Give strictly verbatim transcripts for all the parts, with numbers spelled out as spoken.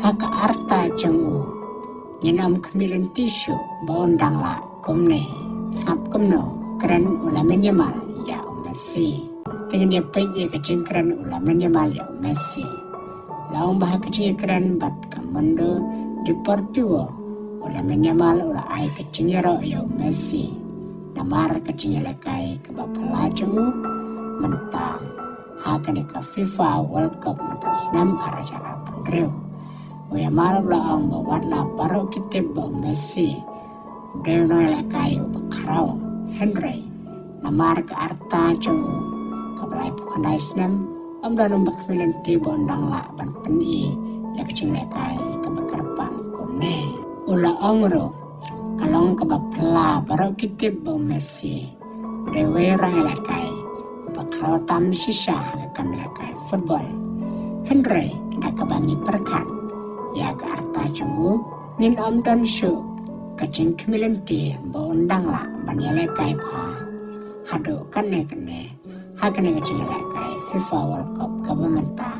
Ha ka arta jong u, ngin ym khmih lynti shuh ba un dang lah kumne. Sngap kumno kren u Lamine Yamal ïa u Messi. Te ngin ïa peit ïa ka jingkren u Lamine Yamal ïa u Messi. La ong ba ha ka jingïakren bad ka Mundo Deportivo, u Lamine Yamal u la ai ka jingïaroh ïa u Messi namar ka jingïalehkai kaba phylla jong u mynta ha kane ka FIFA World Cup mynta u snem ar hajar arphew hynriew. U Yamal u la ong ba wat la baroh ki tip ba u Messi u dei u nongïalehkai uba khraw, hynrei namar ka arta jong u kaba laiphew khyndai snem, ym don uba khmih lynti ba un dang lah ban pyni ïa ka jinglehkai kaba kyrpang kumne. U la ong ruh, ka long kaba phylla baroh ki tip ba u Messi u dei uwei u nongïalehkai uba khraw tam shisha ha ka kam lehkai football. Hynrei da kaba ngi pyrkhat ïa ka arta jong u, ngin ym don shuh ka jingkhmih lynti ba un dang lah ban ïalehkai bha haduh katne katne ha kane ka jingïalehkai FIFA World Cup kaba mynta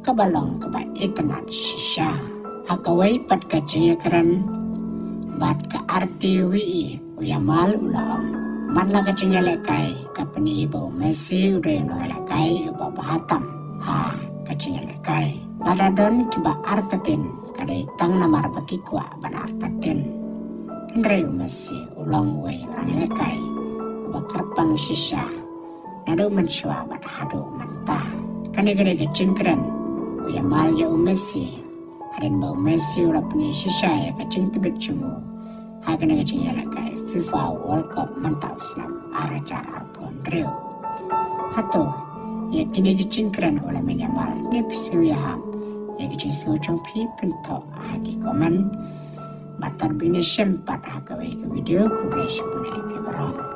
kaba long kaba itynnad shisha. Ha kawei pat ka jingïakren bad ka R T V E, u Yamal u la ong, man la ka jingïalehkai ka pyni ba u Messi u dei u nongïalehkai uba bha tam ha ka jingïalehkai. Lada don kiba artatien ka dei tang namar ba ki kwah ban artatien. Hynrei u Messi u long uwei u nongïalehkai uba kyrpang shisha naduh mynshuwa bad haduh mynta. Kane ka dei ka jingkren u Yamal ïa u Messi hadien ba u Messi u la pyni shisha ïa ka jingtbit jong u ha kane ka jingïalehkai FIFA World Cup mynta u snem ar hajar arphew hynriew. Hato ïa kine ki jingkren u Lamine Yamal ne phi sngew ïahap ïa ki jingsngew jong phi? Phin thoh ha ki comment. Bad tad ba ngin ïashem pat ha kawei ka video, khublei shibun ïa phi baroh.